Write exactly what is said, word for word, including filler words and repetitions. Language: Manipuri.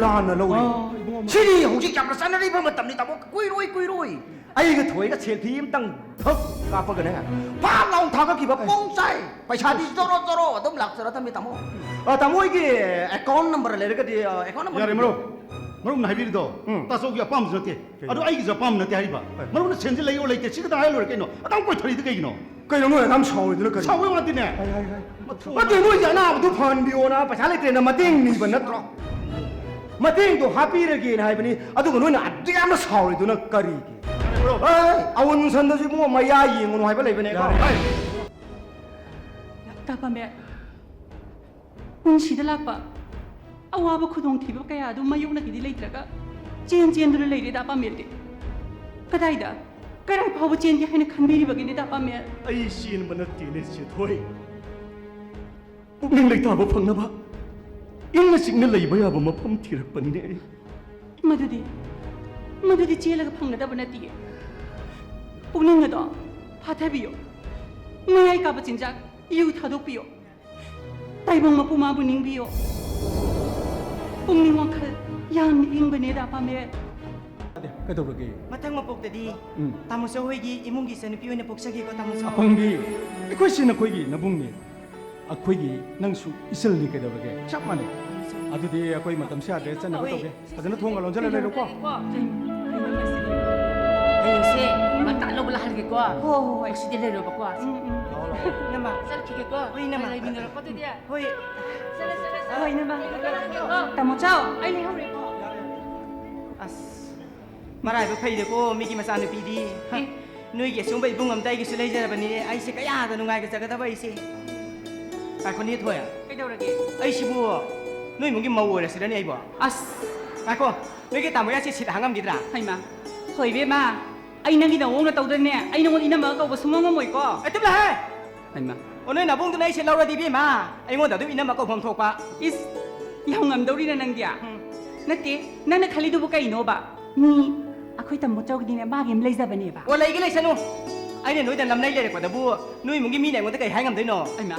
ꯂꯥꯟꯅ ꯂꯧꯔꯦ꯫ ꯑꯣ, ꯏꯕꯨꯡꯉꯣ, ꯃ- ꯁꯤꯗꯤ ꯍꯧꯖꯤꯛ ꯌꯥꯝꯅ ꯆꯠꯅꯔꯤꯕ ꯃꯇꯝꯅꯤ, ꯇꯥꯃꯣ꯫ ꯀꯨꯏꯔꯣꯏ, ꯀꯨꯏꯔꯣꯏ꯫ ꯑꯩꯒ ꯊꯣꯏꯒ ꯁꯦꯜꯐꯤ ꯑꯃꯇꯪ ꯊꯛ ꯀꯥꯞꯄꯒꯅꯦ, ꯐꯥꯠ ꯂꯥꯎ ꯊꯥꯒꯠꯈꯤꯕ꯫ ꯑꯩ- ꯄꯣꯡ ꯆꯥꯏ꯫ ꯄꯩꯁꯥꯗꯤ ꯖꯣꯔꯣ ꯖꯣꯔꯣ ꯑꯗꯨꯝ ꯂꯥꯛꯆꯔꯗꯕꯅꯤ, ꯇꯥꯃꯣ꯫ ꯑ, ꯇꯥꯃꯣ ꯍꯣꯏꯒꯤ ꯑꯦꯀꯥꯎꯟ ꯅꯝꯕꯔ ꯂꯩꯔꯒꯗꯤ, ꯑ, ꯑꯦꯀꯥꯎꯟ ꯅꯝꯕꯔ ꯌꯥꯔꯦ, ꯂꯩꯕꯤꯌꯨ꯫ ꯃꯔꯨꯞ꯫ ꯃꯔꯨꯞꯅ ꯍꯥꯏꯕꯤꯔꯤꯗꯣ ꯎꯝ꯫ ꯇꯥꯆꯧꯒꯤ ꯑꯄꯥꯝꯕꯁꯨ ꯅꯠꯇꯦ꯫ ꯀꯩꯅꯣ? ꯑꯗꯣ ꯑꯩꯒꯤꯁꯨ ꯑꯄꯥꯝꯕ ꯅꯠꯇꯦ ꯍꯥꯏꯔꯤꯕ꯫ ꯍꯣꯏ꯫ ꯃꯔꯨꯞꯅ ꯁꯦꯟꯁꯦ ꯂꯩꯌꯣ ꯂꯩꯇꯦ ꯁꯤ ꯈꯛꯇ ꯍꯥꯏꯔ ꯂꯣꯏꯔꯦ ꯀꯩꯅꯣ꯫ ꯑꯗꯥꯝ ꯀꯣꯏꯊꯔꯤꯗꯨ ꯀꯩꯒꯤꯅꯣ? ꯀꯩꯅꯣ ꯅꯣꯏ ꯑꯗꯥꯝ ꯁꯥꯎꯔꯤꯗꯨꯅ ꯀꯔꯤ? ꯁꯥꯎꯕꯩ ꯋꯥꯗꯤꯅꯦ꯫ ꯍꯥꯏ, ꯍꯥꯏ, ꯍꯥꯏ꯫ ꯃꯊꯣꯡ ꯅꯠꯇꯦ, ꯅꯣꯏꯒꯤ ꯑꯅꯥꯕꯗꯨ ꯐꯍꯟꯕꯤꯌꯣꯅ ꯄꯩꯁꯥ ꯂꯩꯇ꯭ꯔꯦꯅ ꯃꯇꯦꯡ ꯅꯤꯕ ꯅꯠꯇ꯭ꯔꯣ? ꯃꯇꯦꯡꯗꯣ ꯍꯥꯞꯄꯤꯔꯒꯦꯅ ꯍꯥꯏꯕꯅꯤ, ꯑꯗꯨꯒ ꯅꯣꯏꯅ ꯑꯗꯨ ꯌꯥꯝꯅ ꯁꯥꯎꯔꯤꯗꯨꯅ ꯀꯔꯤꯒꯤ? ꯌꯥꯔꯦ, ꯕ꯭ꯔꯣ꯫ ꯑꯦ, ꯑꯋꯨꯟꯁꯟꯗꯁꯨ ꯏꯕꯨꯡꯉꯣ ꯃꯌꯥ ꯌꯦꯡꯉꯨꯅꯨ ꯍꯥꯏꯕ ꯂꯩꯕꯅꯦꯀꯣ꯫ ꯌꯥꯔꯦ꯫ ꯇꯥ ꯄꯥꯃꯦ, ꯄꯨꯟꯁꯤꯗ ꯂꯥꯛꯄ ꯑꯋꯥꯕ ꯈꯨꯗꯣꯡꯊꯤꯕ ꯀꯌꯥ ꯑꯗꯨ ꯃꯥꯌꯣꯛꯅꯈꯤꯗꯤ ꯂꯩꯇ꯭ꯔꯒ ꯆꯦꯟ ꯆꯦꯟꯗꯨꯅ ꯂꯩꯔꯦ ꯗꯥ ꯄꯥꯃꯦꯜꯗꯤ꯫ ꯀꯗꯥꯏꯗ, ꯀꯗꯥꯏ ꯐꯥꯎꯕ ꯆꯦꯟꯒꯦ ꯍꯥꯏꯅ ꯈꯟꯕꯤꯔꯤꯕꯒꯦꯅꯦ ꯗꯥ ꯄꯥꯃꯦꯜ? ꯑꯩ ꯆꯦꯟꯕ ꯅꯠꯇꯦꯅꯦ ꯆꯦꯊꯣꯏ꯫ ꯄꯨꯛꯅꯤꯡ ꯂꯩꯇꯥꯕ ꯐꯪꯅꯕ ꯏꯪꯅ ꯆꯤꯛꯅ ꯂꯩꯕ ꯌꯥꯕ ꯃꯐꯝ ꯊꯤꯔꯛꯄꯅꯤꯅꯦ ꯑꯩ꯫ ꯃꯗꯨꯗꯤ, ꯃꯗꯨꯗꯤ ꯆꯦꯜꯂꯒ ꯐꯪꯒꯗꯕ ꯅꯠꯇꯤꯌꯦ꯫ ꯄꯨꯛꯅꯤꯡ ꯑꯗꯣ ꯐꯥꯊꯕꯤꯌꯨ꯫ ꯃꯌꯥꯏ ꯀꯥꯕ ꯆꯤꯟꯖꯥꯛ, ꯌꯨ ꯊꯥꯗꯣꯛꯄꯤꯌꯨ꯫ ꯇꯥꯏꯕꯪ ꯃꯄꯨ ꯃꯥꯕꯨ ꯅꯤꯡꯕꯤꯌꯨ꯫ ꯄꯨꯛꯅꯤꯡ ꯋꯥꯈꯜ ꯌꯥꯝꯅ ꯏꯪꯕꯅꯦ ꯗꯥ ꯄꯥꯃꯦꯜ꯫ ꯀꯩꯗꯧꯔꯒꯦ? ꯃꯊꯪ ꯃꯄꯣꯛꯇꯗꯤ ꯎꯝ꯫ ꯇꯥꯃꯣꯆꯧ ꯍꯣꯏꯒꯤ ꯏꯃꯨꯡꯒꯤ ꯏꯆꯟꯅꯨꯄꯤ ꯑꯣꯏꯅ ꯄꯣꯛꯆꯒꯦꯀꯣ, ꯇꯥꯃꯣꯆꯧ꯫ ꯑꯄꯪꯕꯤ, ꯑꯩꯈꯣꯏꯁꯤ ꯅꯈꯣꯏꯒꯤ ꯅꯕꯨꯡꯅꯤ꯫ ꯑꯩꯈꯣꯏꯒꯤ ꯅꯪꯁꯨ ꯏꯆꯜꯅꯤ ꯀꯩꯗꯧꯔꯒꯦ? ꯆꯞ ꯃꯥꯟꯅꯩ꯫ ꯑꯗꯨꯗꯤ ꯑꯩꯈꯣꯏ ꯃꯇꯝꯁꯤ ꯌꯥꯗ꯭ꯔꯦ, ꯆꯠꯅꯕ ꯍꯣꯏ꯫ ꯇꯧꯒꯦ꯫ ꯐꯖꯅ ꯊꯣꯡꯒ ꯂꯣꯟꯁꯤꯜꯂ ꯂꯩꯔꯣꯀꯣ꯫ ꯀꯩꯅꯣ ꯍꯥꯏꯁꯤꯗꯤ? ꯍꯌꯦꯡꯁꯦ ꯉꯟꯇꯥ ꯂꯧꯕ ꯂꯥꯛꯍꯜꯒꯦꯀꯣ꯫ ꯍꯣꯏ, ꯍꯣꯏ, ꯍꯣꯏ꯫ ꯉꯁꯤꯗꯤ ꯂꯩꯔꯣꯕꯀꯣ꯫ ꯎꯝ, ꯎꯝ꯫ ꯂꯥꯛꯑꯣ, ꯂꯥꯛꯑꯣ꯫ ꯏꯅꯝꯃ꯫ ꯆꯠꯈꯤꯒꯦꯀꯣ꯫ ꯍꯣꯏ, ꯏꯅꯝꯃ꯫ ꯂꯩꯃꯤꯟꯅꯔꯣꯀꯣ ꯑꯗꯨꯗꯤ꯫ ꯍꯣꯏ꯫ ꯆꯠꯂꯦ, ꯆꯠꯂꯦ, ꯆꯠꯂꯦ꯫ ꯍꯣꯏ, ꯏꯅꯝꯃ꯫ ꯂꯥꯛꯑꯣ, ꯂꯥꯛꯑꯣ꯫ ꯇꯥꯃꯣ ꯆꯥꯎ, ꯑꯩ ꯂꯩꯍꯧꯔꯦꯀꯣ꯫ ꯑꯁ꯫ ꯃꯔꯥꯏꯕꯛ ꯐꯩꯗꯀꯣ ꯃꯤꯒꯤ ꯃꯆꯥꯅꯨꯄꯤꯗꯤ꯫ ꯍꯥ, ꯑꯦ꯫ ꯅꯣꯏꯒꯤ ꯑꯁꯨꯝꯕ ꯏꯕꯨꯡ ꯑꯝꯗ ꯑꯩꯒꯤꯁꯨ ꯂꯩꯖꯔꯕꯅꯤꯅꯦ꯫ ꯑꯩꯁꯦ ꯀꯌꯥꯗ ꯅꯨꯡꯉꯥꯏꯒꯖꯒꯗꯕ ꯑꯩꯁꯦ꯫ ꯉꯥꯏꯈꯣꯅꯦ ꯊꯣꯏ꯫ ꯀꯩꯗꯧꯔꯒꯦ? ꯑꯩꯁꯤꯕꯨ ꯅꯣꯏ ꯏꯃꯨꯡꯒꯤ ꯃꯧ ꯑꯣꯏꯔꯁꯤꯔꯅꯦ ꯑꯩꯕꯣ? ꯑꯁ! ꯉꯥꯏꯈꯣ, ꯅꯣꯏꯒꯤ ꯇꯥꯃꯣ ꯌꯥꯁꯦ ꯁꯤꯠ ꯍꯥꯡꯉꯝꯈꯤꯗ꯭ꯔꯥ? ꯍꯩꯃꯥ, ꯊꯣꯏ ꯏꯕꯦꯝꯃ, ꯑꯩ ꯅꯪꯒꯤ ꯅꯑꯣꯡꯅ ꯇꯧꯗ꯭ꯔꯅꯦ, ꯑꯩ ꯅꯉꯣꯟꯗ ꯏꯅꯝꯃꯒ ꯀꯧꯕ ꯁꯨꯡꯉꯝ ꯉꯝꯃꯣꯏꯀꯣ꯫ ꯑꯩ ꯇꯨꯝ ꯂꯥꯛꯍꯦ! ꯍꯩꯃꯥ꯫ ꯑꯣ, ꯅꯣꯏ ꯅꯕꯨꯡꯗꯨꯅ ꯑꯩꯁꯦ ꯂꯧꯔꯗꯤ ꯏꯕꯦꯝꯃ, ꯑꯩꯉꯣꯟꯗ ꯑꯗꯨꯝ ꯏꯅꯝꯃ ꯀꯧꯐꯝ ꯊꯣꯛꯄ꯫ ꯏꯁ, ꯌꯥꯝ ꯉꯝꯗꯧꯔꯤꯅ ꯅꯪꯗꯤ? ꯎꯝ꯫ ꯅꯠꯇꯦ, ꯅꯪꯅ ꯈꯜꯂꯤꯗꯨꯕꯨ ꯀꯩꯅꯣꯕ? ꯃꯤ ꯑꯩꯈꯣꯏ ꯇꯥꯃꯣ ꯆꯧꯒꯤꯗꯤꯅꯦ, ꯃꯥꯒꯤ ꯑꯃ ꯂꯩꯖꯕꯅꯦꯕ꯫ ꯑꯣ, ꯂꯩꯒꯦ ꯂꯩꯁꯅꯨ꯫ ꯑꯩꯅ ꯅꯣꯏꯗ ꯂꯝꯂꯩ ꯂꯩꯔꯛꯄꯗꯕꯨ ꯅꯣꯏ ꯏꯃꯨꯡꯒꯤ ꯃꯤꯅ ꯑꯩꯉꯣꯟꯗ ꯀꯩ ꯍꯥꯏ ꯉꯝꯗꯣꯏꯅꯣ? ꯍꯩꯃꯥ꯫